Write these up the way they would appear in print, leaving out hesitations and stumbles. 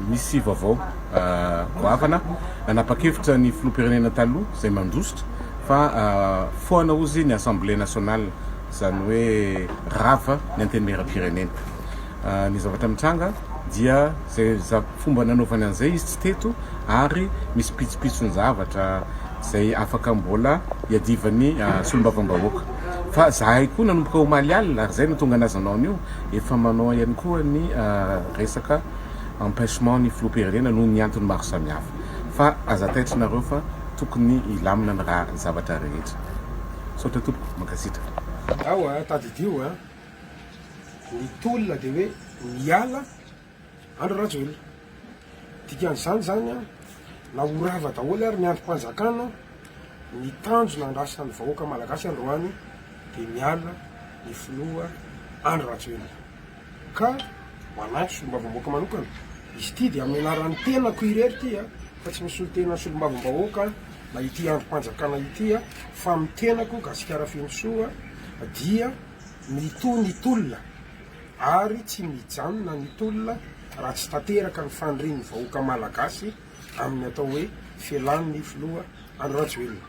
Misy vaovao goavana, nanapa-kevitra ny filoham-pirenena taloha izay mandositra fa foana hozy ny Assemblée nationale, izany hoe rava ny antenimieram-pirenena. Ny zavatra mitranga dia izay fomba nanaovany an'izay izy tsy teto ary misy pitsopitson-javatra izay afaka mbola iadivan'ny solombavambahoaka. Fa zahay koa nanomboka omaly alina ary izay no tonga anazy nanao an'io, efa manao ihany koa ny resaka empêchement ny filoham-pirenena noho ny antony maro samihafa. Fa aza taitra nareo fa tokony hilamina ny raha zavatra rehetra. Misaotra tompoko, mankasitraka. Ao a, tadidio a, ny tolona dia hoe miala Andry Rajoelina. Dikan'izany izany a, na ho rava daholo ary ny andrim-panjakana, ny tanjona andrasan'ny vahoaka malagasy androany dia miala ny filoha Andry Rajoelina. Ka ho anay solombavambahoaka manokana, izy ity dia amin'ny anaran'ny tenako irery ity a, fa tsy misolo tena solombavambahoaka na ity andrim-panjakana ity a, fa amin'ny tenako Gasikara Fenosoa dia mitohy ny tolona. ary tsy mijanona ny tolona raha tsy tanteraka ny fanirian'ny vahoaka malagasy amin'ny atao hoe fialan'ny filoha Andry Rajoelina.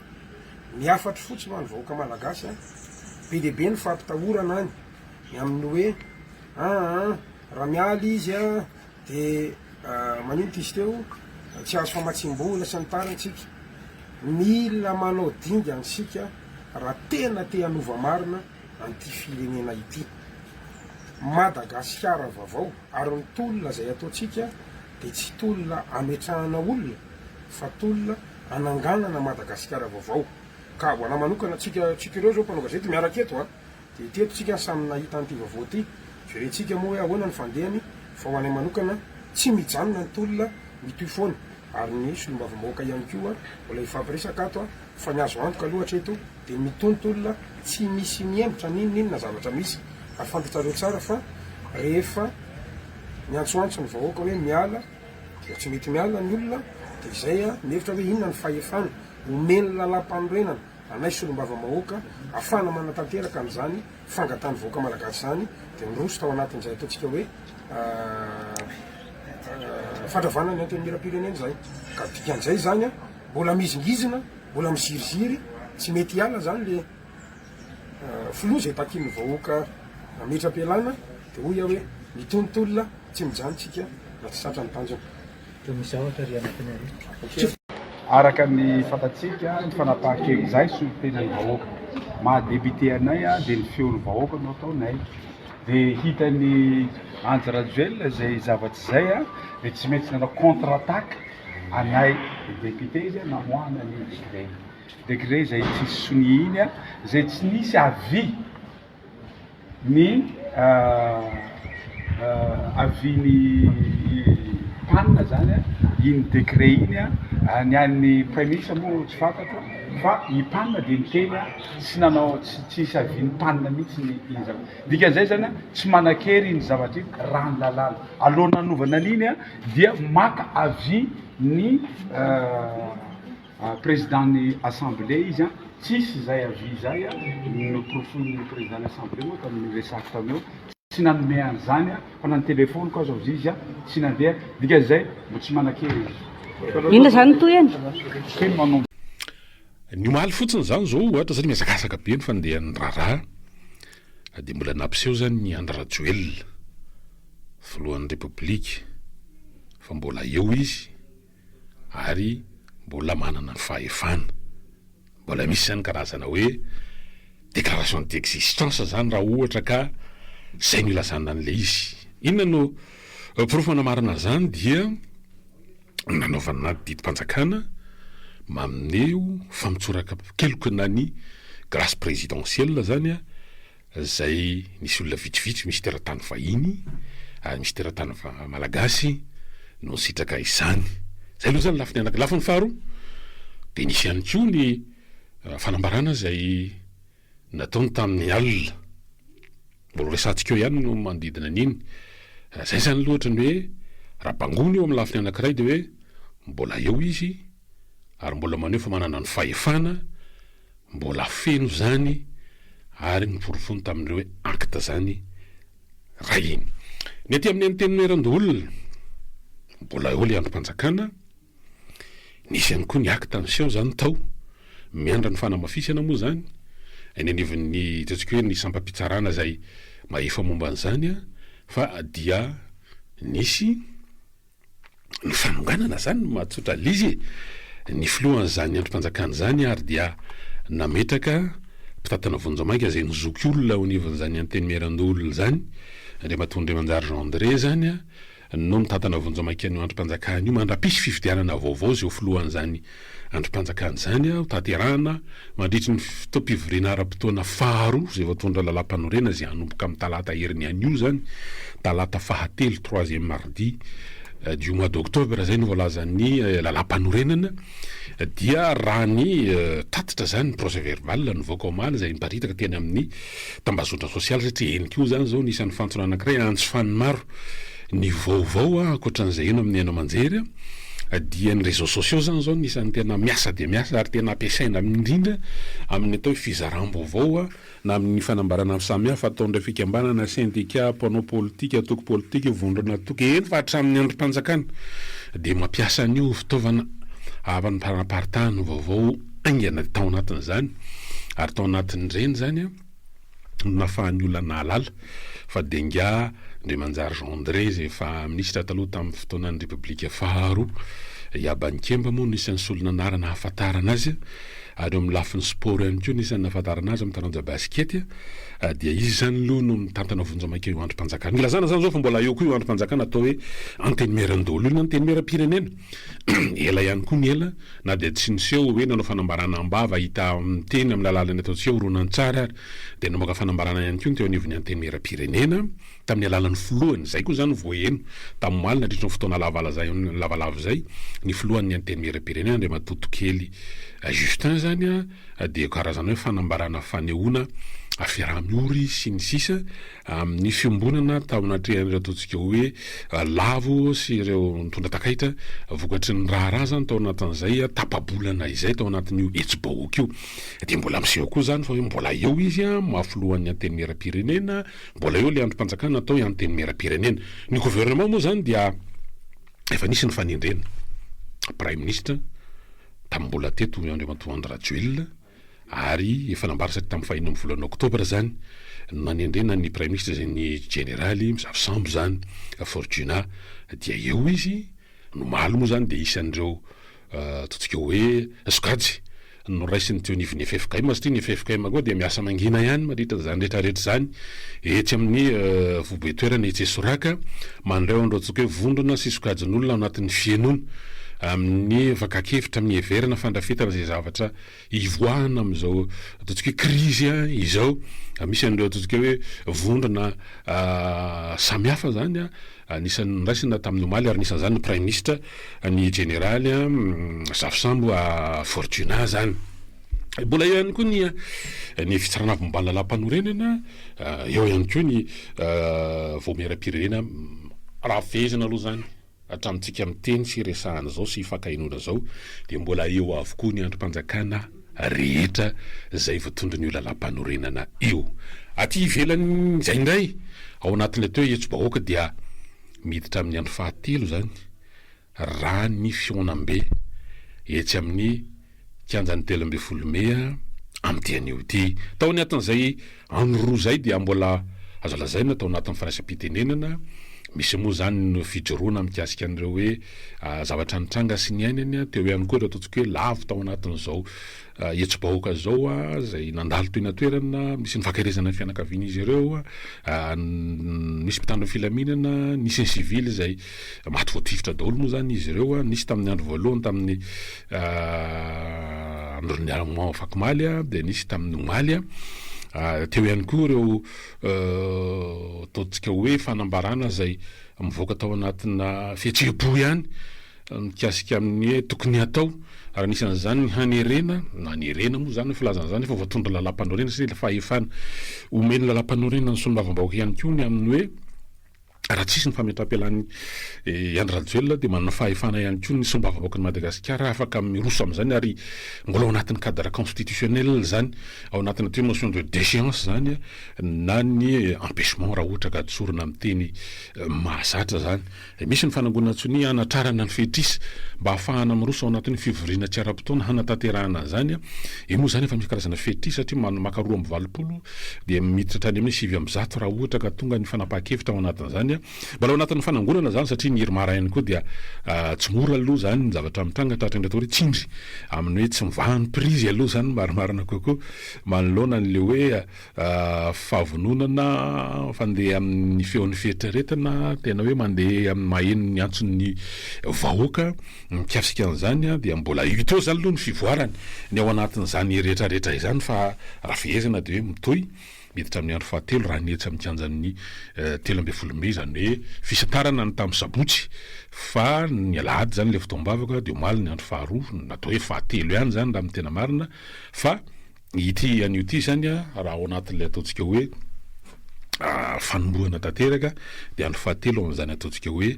Ny hafatro fotsiny ho an'ny vahoaka malagasy an, be dia be ny fampitahorana any ny amin'ny hoe aa raha miala izy an dia maninona izy teo tsy azo famatsiam-bola sy ny tariny tsika. Mila manao dingana isika raha tena te hanova marina an'ity firenena ity. Madagasikara vaovao ary ny tolona izay ataontsika dia tsy tolona ametrahana olona fa tolona ananganana Madagasikara vaovao. Ka ho anah manokana, tsika tsika ireo izao mpanao gazety miaraka eto a, dia teto tsika samy nahita an'ity vaovao ity, jerentsika moa hoe ahoana ny fandehany fa ho anay manokana tsy mijanona ny tolona mitohy foana ary ny solombavambahoaka ihany koa mbola hifampiresaka ato fa ny azo antoka aloha hatreto dia mitontolona tsy misy mihemotra n'inon'inona zavatra misy ary fantatrareo tsara fa rehefa miantsoantso ny vahoaka hoe miala dia tsy mety miala ny olona dia izay a mihevitra hoe inona ny fahefana omen'ny lalàmpanorenana anay solombavambahoaka afahana manatanteraka an'izany fangatahan'ny vahoaka malagasy izany dia miroso tao anatin'izay ataontsika hoe fandravana ny antenimierampirenena izay ka dikan'izay izany a mbola mihizingizina Mbola miziriziry tsy mety hiala zany le filoha zay takian'ny vahoaka hametra-pialana de hoy aho hoe mitontolona tsy mijaly tsika raha tsy tratra ny tanjona. Dia misy zavatra ary anatiny ary. Araka ny fantatsika, ny fanapahan-kevitra, izahay solontenan'ny vahoaka, maha député anay dia ny feon'ny vahoaka no ataonay. Dia hitan'i Andry Rajoelina izay zavatra izay dia tsy maintsy nanao contre attaque anay député izy namoahana an'iny décret iny. Décret izay tsisy sonia iny, izay tsy nisy avis ny avis ny PAN zany iny décret iny, ny an'ny praiminisitra moa tsy fantatro fa i PAN dia niteny tsy nanao tsy nisy avis ny PAN mihitsy iny zavatra. Dikan'izay zany tsy manan-kery iny zavatra iny raha ny lalàna. Alohan'ny nanovana an'iny dia maka avis ny président ny assemblée izy an, tsisy izay avis izay noporofoin'ny président ny assemblée moa tamin'io resako tamin'io, tsy nanome an'izany fa na ny telephone-ko aza hozy izy tsy nandeha, dikan'izay mbo tsy manan-kery izy. Inona izany ny tohiny? Teny manomboka. Ny omaly fotsiny izany izao ohatra satria mihazakazaka be ny fandehan'ny raharaha dia mbola nampiseho izany i Andry Rajoelina filohan'ny Repoblika fa mbola eo izy ary mbola manana ny fahefana. Mbola misy izany karazana hoe déclaration d'existence izany raha ohatra ka izay no ilazana an'ilay izy. Inona no porofo manamarina an'izany dia nanaovana didim-panjakana maneho famotsoran-keloka na ny grâce présidentielle izany izay nisy olona vitsivitsy, misy teratany vahiny ary misy teratany malagasy no nisitraka izany. Izay aloha izany lafiny anankiray. Lafiny faharoa dia nisy ihany koa ny fanambarana izay nataony tamin'ny alina. Mbola ho resahantsika eo ihany no manodidina an'iny. Izay izany aloha ohatran'ny hoe raha bangoina eo amin'ny lafiny anankiray dia hoe mbola eo izy ary mbola maneho fa manana ny fahefana, Mbola feno izany ary noporofoiny tamin'ireo hoe acte izany raha iny. Ny aty amin'ny Antenimierandoholona. Mbola eo le andrim-panjakana, nisy ihany koa ny acte niseho zany tao, miandry ny fanamafisana moa zany eny anivon'ny ataontsika hoe ny sampam-pitsarana izay mahefa momba an'izany fa dia nisy ny fanonganana zany no mahatsotra an'izy e! Ny filohan'izany andrim-panjakana izany ary dia nametraka mpitantana vonjimaika izay ny zokiolona eo anivon'izany antenimierandoholona izany, Andriamatoa Andriamanjary Jean André izany no mitantana vonjimaika an'io andrim-panjakana io mandra-pisy fifidianana vaovao izay ho filohan'izany andrim-panjakana izany ho tanterahana mandritry ny fotoam-pivoriana ara-potoana faharoa izay voatondra lalàmpanorenana izay hanomboka amin'ny talata heriny anio izany, talata fahatelo, troisième mardi du mois d'octobre izay no voalazan'ny lalàmpanorenana dia raha ny tatitra izany, ny procès verbal nivoaka omaly izay niparitaka teny amin'ny tambazotra sosialy satria eny koa izany izao no isan'ny fantsona anankiray anjifan'ny maro ny vaovao ankoatran'izay heno amin'ny haino aman-jery dia ny réseaux sociaux izany izao no isan'ny tena miasa dia miasa ary tena ampiasaina indrindra amin'ny atao hoe fizaram-baovao na amin'ny fanambarana samihafa ataon'ireo fikambanana, sendika, mpanao politika, antoko politika, vondron'antoko, eny fa hatramin'ny andrim-panjakana dia mampiasa an'io fitaovana hanaparitahana vaovao haingana tao anatin'izany ary tao anatin'ireny izany no nahafahan'ny olona nahalala fa dia ingahy Ndremanjary Jean André izay efa minisitra taloha tamin'ny fotoanan'ny Repoblika faharoa, i Abanikemba moa no isan'ny solon'anarana ahafantarana azy ary eo amin'ny lafiny sport ihany koa no isan'ny nahafantarana azy amin'ny taranja basikety dia izy izany aloha no mitantana vonjimaika io andrim-panjakana. Ilazana izany izao fa mbola eo koa io andrim-panjakana atao hoe Antenimierandoholona io na Antenimierampirenena. Ela ihany koa ny ela na dia tsy niseho hoe nanao fanambarana am-bava hita miteny amin'ny alalan'ny ataontsika hoe horonantsary ary dia namoaka fanambarana ihany koa ny teo anivon'ny Antenimierampirenena tamin'ny alalan'ny filohany, izay koa izany vao heno tamin'ny omaly nandritra ny fotoana lavalava izay, ny filohan'ny Antenimierampirenena Andriamatoa Tokely Justin izany dia karazana hoe fanambarana fanehoana fiaraha-miory sy ny sisa amin'ny fiombonana tao anatrehan'ireo ataontsika hoe lavo sy ireo nitondra takaitra vokatry ny raharaha izany tao anatin'izay tapa-bolana izay tao anatin'io hetsi-bahoaka io. Dia mbola miseho koa izany fa hoe mbola eo izy maha filohan'ny Antenimierampirenena, mbola eo ilay andrim-panjakana atao hoe Antenimierampirenena. Ny gouvernement moa izany dia efa nisy ny fanendrena Praiminisitra tamin'ny mbola teto Andriamatoa Andry Rajoelina, ary efa nambara satria tamin'ny fahenina amin'ny volana oktobra izany no nanendrena ny praiminisitra izay ny jeneraly Mizafisambo izany Fortuna dia eo izy ny omaly moa izany dia isan'ireo ataontsika hoe sokajy noraisin'ny teo anivon'ny ffkm satria ny ffkm koa dia miasa mangina ihany mandritra izany rehetra rehetra izany etsy amin'ny foibe toerana etsy Esoraka mandray ao an'ireo antsoiko hoe vondrona sy sokajin'olona ao anatin'ny fihainoana amin'ny fakan-kevitra amin'ny heverina fandrafetana izay zavatra hivoahana amin'izao ataontsika hoe krizy izao. Misy an'ireo ataontsika hoe vondrona samihafa izany anisan'ny noraisina tamin'ny omaly ary anisan'izany ny praiminisitra ny jeneraly Zafisambo Fortunat izany. Mbola eo ihany koa ny ny fitsarana avo momba ny lalàmpanorenana, eo ihany koa ny vaomieram-pirenena raha fehezina aloha izany. Hatramintsika miteny sy resahana izao sy ifankahenoana izao dia mbola eo avokoa ny andrim-panjakana rehetra izay voatondron'io lalàmpanorenana io. Aty ivelan'izay indray, ao anatin'ilay atao hoe hetsi-bahoaka dia miditra amin'ny andro fahatelo izany raha ny fihaonambe etsy amin'ny Kianjan'ny 13 mey amin'ity anio ity. Tao anatin'izay andro roa izay dia mbola azo lazaina tao anatin'ny firaisam-pitenenana, misy moa izany ny fijoroana mikasika an'ireo hoe zavatra nitranga sy niainany, teo ihany koa ireo ataontsika hoe lavo tao anatin'izao hetsi-bahoaka izao izay nandalo teny an-toerana, misy ny fankaherezana ny fianakavian'izy ireo, nisy mpitandro ny filaminana, nisy ny sivily izay maty voatifitra daholo moa izany izy ireo, nisy tamin'ny andro voalohany tamin'ny Andron'ny afakomaly dia nisy tamin'ny omaly. Teo ihany koa ireo ataontsika hoe fanambarana izay mivoaka tao anatina fihetseham-po ihany mikasika amin'ny hoe tokony hatao ary anisan'izany ny hanerena, hanerena moa izany ny filazana izany efa voatondro lalàmpanorenana satria ilay fahefana omen'ny lalàmpanorenana ny solombavambahoaka ihany koa ny amin'ny hoe. Raha tsisy ny fametraham-pialan'i Andry Rajoelina dia manana fahefana ihany koa ny solombavambahoakan'i Madagasikara afaka miroso amin'izany ary mbola ao anatin'ny cadre constitutionnel izany, ao anatin'ny atao hoe motion de déchéance izany na ny empêchement raha ohatra ka tsorina amin'ny teny mahazatra izany. Misy ny fanangonan-tsonia hanatrarana ny fetrisa mba hahafahana miroso ao anatin'ny fivoriana tsy ara-potoana hanatanterahana an'izany. Io moa izany efa misy karazana fetrisa satria maka 82 dia miditra hatrany amin'ny 109 raha ohatra ka tonga ny fanapahan-kevitra ao anatin'izany. Mbola ao anatin'ny fanangonana izany satria ny IRMAR ihany koa dia tsy mora aloha izany ny zavatra mitranga tratra ny atao hoe tsindry amin'ny hoe tsy mivaha ny prizy aloha izany ny marimarina kokoa manoloana an'ilay hoe Fahavononana fandeha amin'ny feon'ny fieritreretana, tena hoe mandeha amin'ny maheno ny antson'ny vahoaka mikasika an'izany dia mbola hita eo izany aloha ny fivoarany ny ao anatin'izany rehetrarehetra izany fa raha fehezina dia hoe mitohy miditra amin'ny andro fahatelo raha ny etsy amin'ny kianjan'ny 13 mey izany hoe fisantarana ny tamin'ny sabotsy fa ny alahady izany ilay fotoam-bavaka dia omaly ny andro faharoa natao hoe fahatelo ihany izany raha amin'ny tena marina fa Ity anio ity izany raha ao anatin'ilay ataontsika hoe fanombohana tanteraka dia andro fahatelo amin'izany ataontsika hoe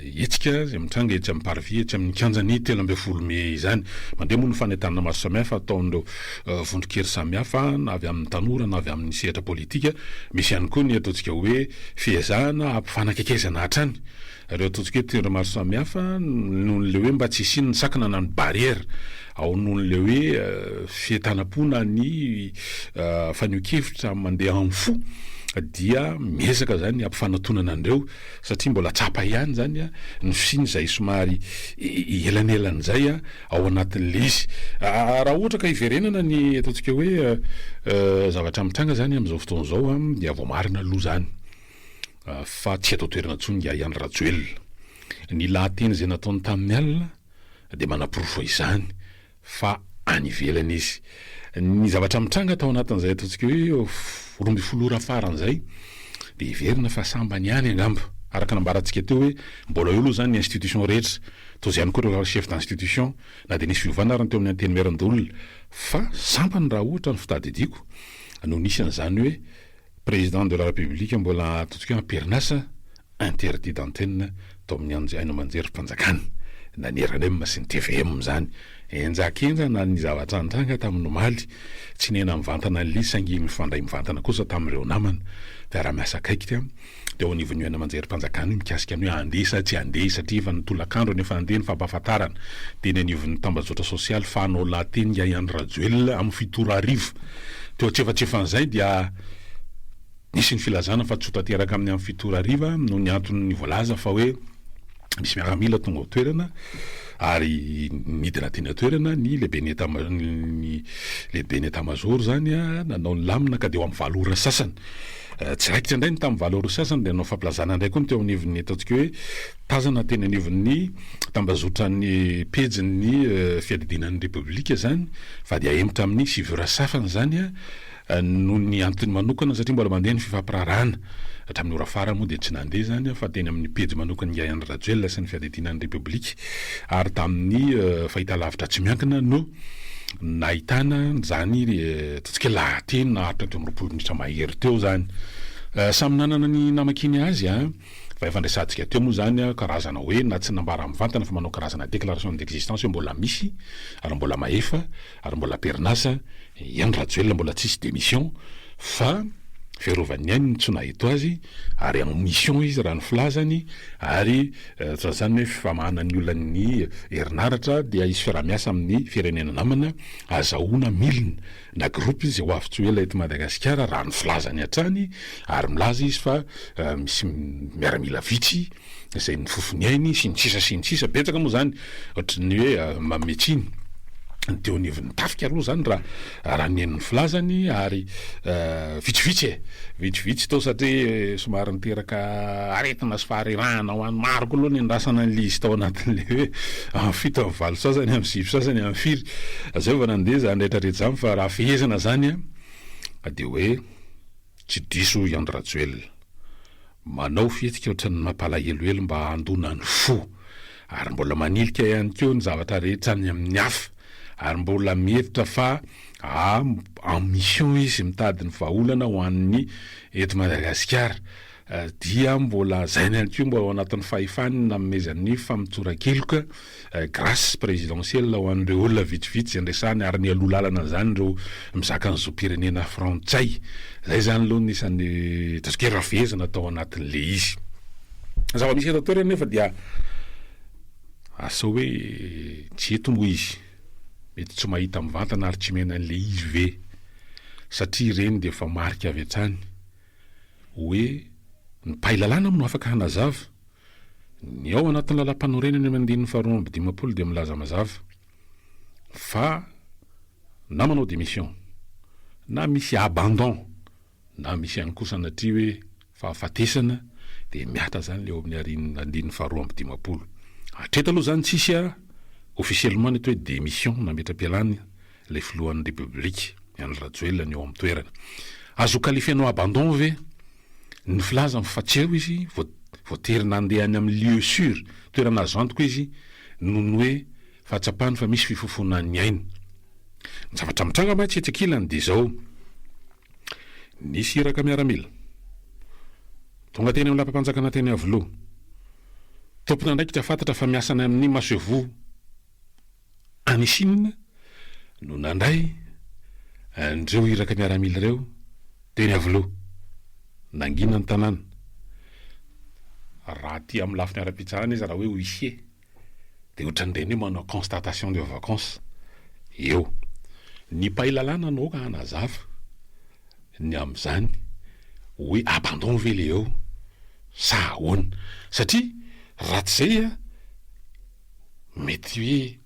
hetsika izay mitranga etsy amin'ny parvis etsy amin'ny kianjan'ny 13 mey izany. Mandeha moa ny fanentanana maro samihafa ataon'ireo vondron-kery samihafa na avy amin'ny tanora na avy amin'ny sehatra politika. Misy ihany koa ny ataontsika hoe fiezahana hampifanakaikezana hatrany ireo ataontsika hoe toerana maro samihafa noho ny le hoe mba tsy hisian'ny sakana na ny barrière Ao noho ny le hoe fientanam-po na ny fanehoan-kevitra mandeha amin'ny fo dia miezaka zany hampifanatonana an'ireo satria mbola tsapa ihany zany ny fisiany izay somary elanelany izay ao anatin'le izy. Raha ohatra ka hiverenana ny ataontsika hoe zavatra mitranga zany amin'izao fotoana izao dia voamarina aloha zany fa tsy eto an-toerana intsony ingahy Andry Rajoelina. Ny lahateny izay nataony tamin'ny alina dia manaporofo izany fa any ivelany izy. Ny zavatra mitranga tao anatin'izay ataontsika hoe 12 ora farany izay dia heverina fa sambany ihany angamba, araka ny nambarantsika teo hoe mbola eo aloha izany ny institution rehetra, toa izay ihany koa ireo chef d'institution na dia nisy fiovana ary ny teo amin'ny antenimierandoholona fa sambany raha ohatra ny fitadidiako no nisy an'izany hoe président de la république mbola ataontsika hoe am-perinasa Interdit d'antenne tao amin'ny anjy haino aman-jerim-panjakana, na ny rnm sy ny tvm izany. Henjakenjana ny zavatra nitranga tamin'ny omaly. Tsy niaina mivantana an'ilay izy saingy mifandray mivantana kosa tamin'ireo namana mpiara-miasa akaiky teo anivon'io haino aman-jerim-panjakana io mikasika ny hoe handeha sa tsy handeha satria efa ny tolakandro no efa handeha ny fampahafantarana teny anivon'ny tambajotra sosialy fa hanao lahateny i Andry Rajoelina amin'ny fito ora hariva. Teo antsefatsefan'izay dia. Nisy ny filazana fa tsy ho tanteraka amin'ny amin'ny 7 ora hariva noho ny antony voalaza fa hoe misy miaramila tonga ao toerana ary nidina teny an-toerana ny lehiben'ny état ny lehiben'ny état major zany nanao ny lamina ka dia ho amin'ny 8 ora sasany. Tsy raikitra indray ny tamin'ny 8 ora sasany dia nanao fampilazana indray koa ny teo anivon'ny ataontsika hoe tazana teny anivon'ny tambazotran'ny pejin'ny fiadidiana ny Repoblika zany fa dia ahemotra amin'ny 9 ora sasany zany Noho ny antony manokana satria mbola mandeha ny fifampiraharahana. Hatramin'ny ora farany moa dia tsy nandeha izany fa teny amin'ny pejy manokan'ingahy Andry Rajoelina sy ny fiadidiana ny Repoblika ary tamin'ny fahitalavitra tsy miankina no nahitana izany ataontsika hoe lahateny naharitra teo amin'ny 20 minitra mahery teo izany. Samy nanana ny namakiany azy fa efa niresahantsika teo moa izany karazana hoe na tsy nambara mivantana fa manao karazana déclaration d'existence hoe mbola misy ary mbola mahefa ary mbola am-perinasa I Andry Rajoelina mbola tsisy démission fa fiarovan'ny ainy no tsy naheto azy ary en mission izy raha ny filazany ary ohatran'izany hoe fifamahana ny olan'ny herinaratra dia hisy fiaraha-miasa amin'ny firenena namana azahoana milina na groupe izay ho avy tsy ho ela eto Madagasikara raha ny filazany hatrany ary milaza izy fa misy miaramila vitsy izay nifofo ny ainy sy ny sisa sy ny sisa, betsaka moa zany ohatry ny hoe manome tsiny ny teo anivon'ny tafika aloha zany raha raha ny henon'ny filazany ary vitsivitsy e, vitsivitsy tao satria somary niteraka aretina sy faharerahana ho an'ny maro koa aloha niandrasana an'ilay izy tao anatin'ilay hoe amin'ny fito amin'ny valo sasany amin'ny sivy sasany amin'ny firy zay vao nandeha zany rehetra rehetra zany fa raha fehezina zany a dia hoe tsy diso i Andry Rajoelina. Manao fihetsika ohatran'ny mampalahelohelo mba handona ny fo. Ary mbola manilika ihany koa ny zavatra rehetra any amin'ny hafa. Ary mbola mihevitra fa en mission izy mitady ny vahaolana ho an'ny eto Madagasikara. dia mbola zainy ihany koa mbola ao anatin'ny fahefany ny nanomezany ny famotsoran-keloka, grace présidentielle, ho an'ireo olona vitsivitsy izay niresahany ary nialoha lalana an'izany ireo mizaka ny zom-pirenena frantsay. Izay izany aloha no isan'ny ataontsika hoe ravezina tao anatin'ilay izy. Ny zava-misy eto an-toerana anefa dia asa hoe tsy eto moa izy, mety tsy mahita mivantana ary tsy miaina an'ilay izy ve satria ireny dia efa marika avy hatrany. hoe ny mpahay lalàna moa no afaka hanazava. Ny ao anatin'ny lalàmpanorenana eo amin'ny andininy faharoa 52 dia milaza mazava fa na manao démission na misy abandon na misy ihany koa sanatria hoe fahafatesana dia mihatra izany ilay ao amin'ny arin andininy faharoa 52. Hatreto aloha izany tsisy officiellement ny atao hoe démission nametra-pialana ilay filohan'ny Repoblika, Andry Rajoelina no eo amin'ny toerana. Azo qualifier-nao abandon ve ny filazany fa tsy eo izy, voatery nandeha any amin'ny lieu sur, toerana azo antoka izy noho ny hoe fahatsapany fa misy fifofoana ny ainy. Ny zavatra mitranga mantsy etsy ankilany dia izao, nisy iraka miaramila tonga teny amin'ny lapam-panjakana teny Iavoloha, tompon'andraikitra fantatra fa miasa any amin'ny masoivoho, Any Chine no nandray an'ireo iraka miaramila ireo teny Iavoloha. Nangina ny tanàna. Raha aty amin'ny lafiny ara-pitsarana izy raha hoe huissier dia ohatran'ireny hoe manao constatation de vacances eo. Ny mpahay lalàna no aoka hanazava ny amin'izany hoe abandon ve le eo sa ahoana? Satria raha tsy izay Mety hoe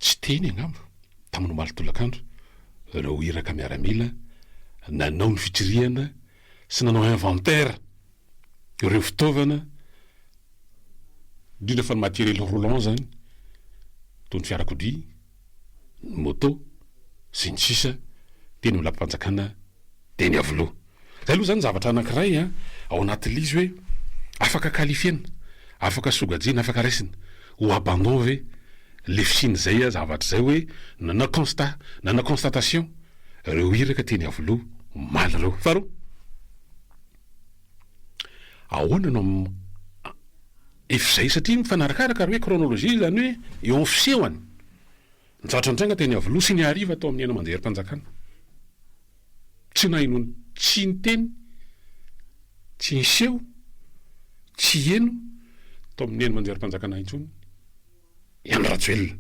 tsy teny angamba tamin'ny omaly tolakandro ireo iraka miaramila nanao ny fitsirihana sy nanao inventaire ireo fitaovana, indrindra fa ny matériel roulant izany, toy ny fiarakodia, ny moto, sy ny sisa teny amin'ny lapam-panjakana teny Iavoloha. Zay aloha zany zavatra anankiray an, ao anatin'ilay izy hoe afaka qualifier-na, afaka sokajiana, afaka raisina ho abandon ve le fisian'izay zavatra izay hoe nanao constat, nanao constatation ireo iraka teny Iavoloha omaly ireo. Faharoa, ahoana no efa izay satria mifanarakaraka ary hoe chronologie izany hoe eo amin'ny fisehony. Ny zavatra nitranga teny Iavoloha sy ny hariva tao amin'ny haino aman-jerim-panjakana. Tsy nahenoana, tsy niteny, tsy niseho, tsy heno tao amin'ny haino aman-jerim-panjakana intsony i Andry Rajoelina.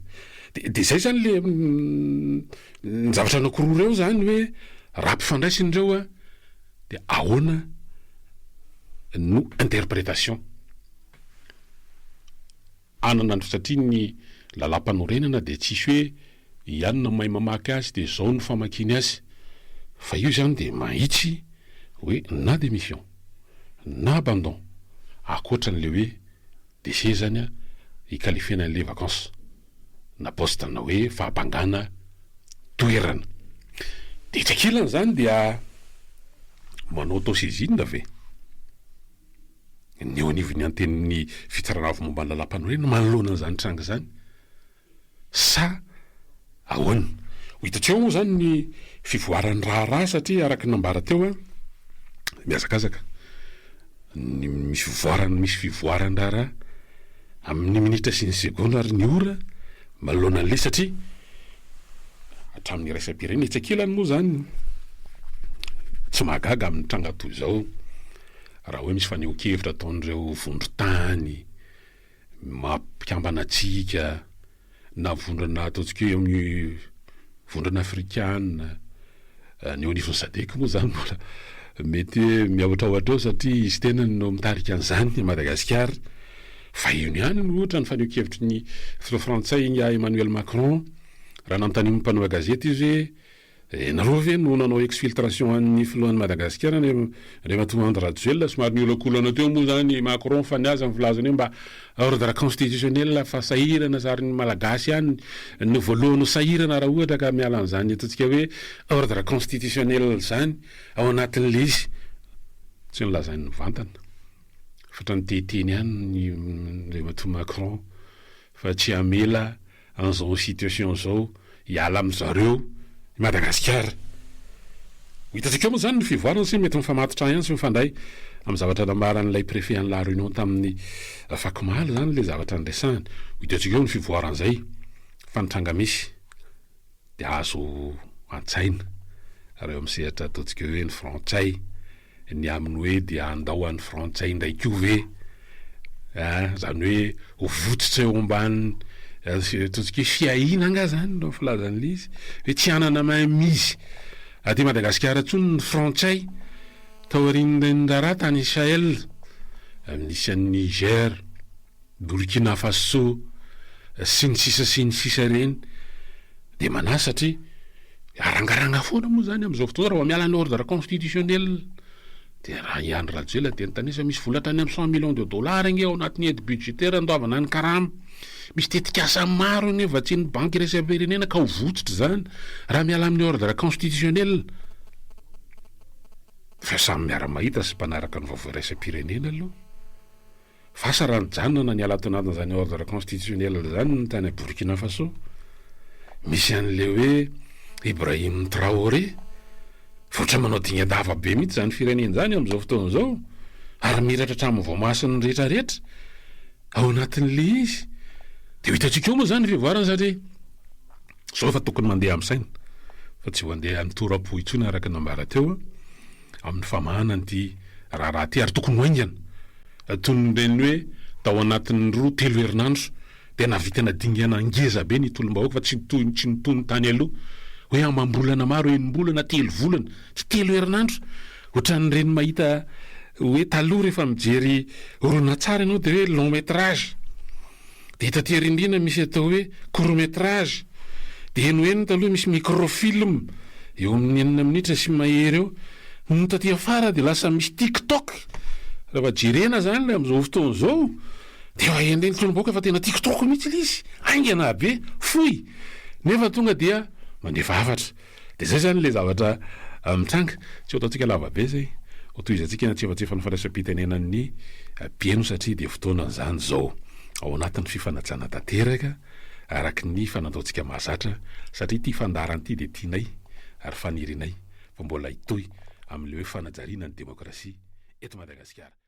Dia dia izay izany le ny zavatra anankiroa ireo izany hoe raha ampifandraisina ireo an, dia ahoana no interprétation. Anana ny satria ny lalàmpanorenana dia tsisy hoe i anona mahay mamaky azy dia izao no famakiany azy fa io izany dia mahitsy hoe na démission na abandon akoatra an'ilay hoe décès zany an hi-qualifier-na an'ilay vacances na poste na hoe fahabangana toerana. Dia etsy ankilany izany dia manao auto-saisine ve? Ny eo anivon'ny antenin'ny fitsarana avo momba ny lalàmpanorenana manoloana an'izany tranga izany sa ahoana? Ho hitantsika eo moa izany ny fivoaran'ny raharaha satria araka ny nambara teo mihazakazaka ny misy fivoarana misy fivoaran-draharaha amin'ny minitra sy ny segondra ary ny ora manoloana an'ilay satria hatramin'ny iraisam-pirenena etsy ankilany moa izany tsy mahagaga amin'ny tranga toy izao. Raha hoe misy fanehoan-kevitra ataon'ireo vondron-tany mampikambana antsika na vondrona ataontsika hoe amin'ny vondrona afrikana, ny eo anivon'ny sadec moa izany mbola mety hoe miahotrahotra eo satria izy tenany no mitarika an'izany i Madagasikara. Fa eo ihany no ohatra ny fanehoan-kevitry ny filoha frantsay ingahy Emmanuel Macron raha nanontanian'ny mpanao gazety izy hoe Ianareo ve no nanao exfiltration an'ny filohan'i Madagasikara Andriamatoa Andry Rajoelina? Somary niolakolana teo moa izany i Macron fa ny azy ny filazany hoe mba ordre constitutionnel fa sahirana sary ny Malagasy ihany no voalohany ho sahirana raha ohatra ka miala an'izany ataontsika hoe ordre constitutionnel izany ao anatin'ilay izy. Tsy nolazainy mivantana fa ohatran'ny te-hiteny ihany ny Andriamatoa Macron fa tsy hamela an'izao situation izao hiala amin-dry zareo i Madagasikara. Ho hitantsika eo moa izany ny fivoarana sy mety mifamatotra ihany sy mifandray amin'ny zavatra nambaran'ilay préfet an'i La Réunion tamin'ny afakomaly izany ilay zavatra niresahany. Ho hitantsika eo ny fivoaran'izay fa ny tranga misy dia azo an-tsaina raha eo amin'ny sehatra ataontsika hoe ny frantsay Ny amin'ny hoe dia handao an'i frantsay indray koa ve a, zany hoe ho votsotra eo ambany ataontsika hoe fiahiana angaha zany no filazan'ilay izy, hoe tsy hanana main mise aty Madagasikara intsony ny frantsay taorian'ireny raharaha tany Sahel nisy an'i Niger, Burkina Faso sy ny sisa sy ny sisa ireny dia manahy satria arangaranga foana moa zany amin'izao fotoana raha vao miala ny ordre constitutionnel dia raha i Andry Rajoelina dia nitanisa misy vola hatrany amin'ny cent millions de dollars ange ao anatin'ny aide budgétaire andoavana ny karama, misy tetikasa maro anie vatsian'ny banky iraisam-pirenena ka ho votsotra izany raha miala amin'ny ordre constitutionnel. Fa samy miara-mahita sy mpanaraka ny vaovao iraisam-pirenena aloha. Vasa raha nijanona na niala ato anatin'izany ordre constitutionnel izany ny tany Burkina Faso. Misy an'ilay hoe Ibrahim Traoré. Voatra manao dingan-dava be mihitsy izany firenena izany amin'izao fotoana izao ary miratra hatramin'ny voamason'ny rehetra rehetra ao anatin'ilay izy. Dia ho hitantsika eo moa izany ny fivoarana satria izao efa tokony mandeha amin'ny saina fa tsy ho andeha amin'ny tora-po intsony araka ny nambara teo amin'ny famahana an'ity raharaha ity ary tokony ho haingana. Toy ny ireny hoe tao anatin'ny roa, telo herinandro dia nahavitana dingana ngeza be ny tolom-bahoaka fa tsy toy ny tsy nitony tany aloha hoe amam-bolana maro, enim-bolana, telo volana, tsy telo herinandro. Ohatran'ireny mahita hoe taloha rehefa mijery horonantsary ianao dia hoe long métrage. Dia taty aoriana misy atao hoe court métrage, dia henoheno taloha misy micro film eo amin'ny enina minitra sy mahery eo, nony taty afara dia lasa misy tiktok, rehefa jerena zany ilay amin'izao fotoana izao dia efa henon'ny tolom-bahoaka fa tena tiktok mihitsy ilay izy, haingana be, fohy, nefa tonga dia mandefa hafatra. Dia zay zany le zavatra mitranga. Tsy ho ataontsika lava be zay. Ho tohizantsika ny antsefatsefan'ny fandraisam-pitenenan'ny mpihaino satria dia fotoanan'izany izao. Ao anatin'ny fifanajana tanteraka araka ny fanataontsika mahazatra satria ity fandaharana ity dia tianay ary fanirianay fa mbola hitohy amin'ilay hoe fanajariana ny demokrasia eto Madagasikara.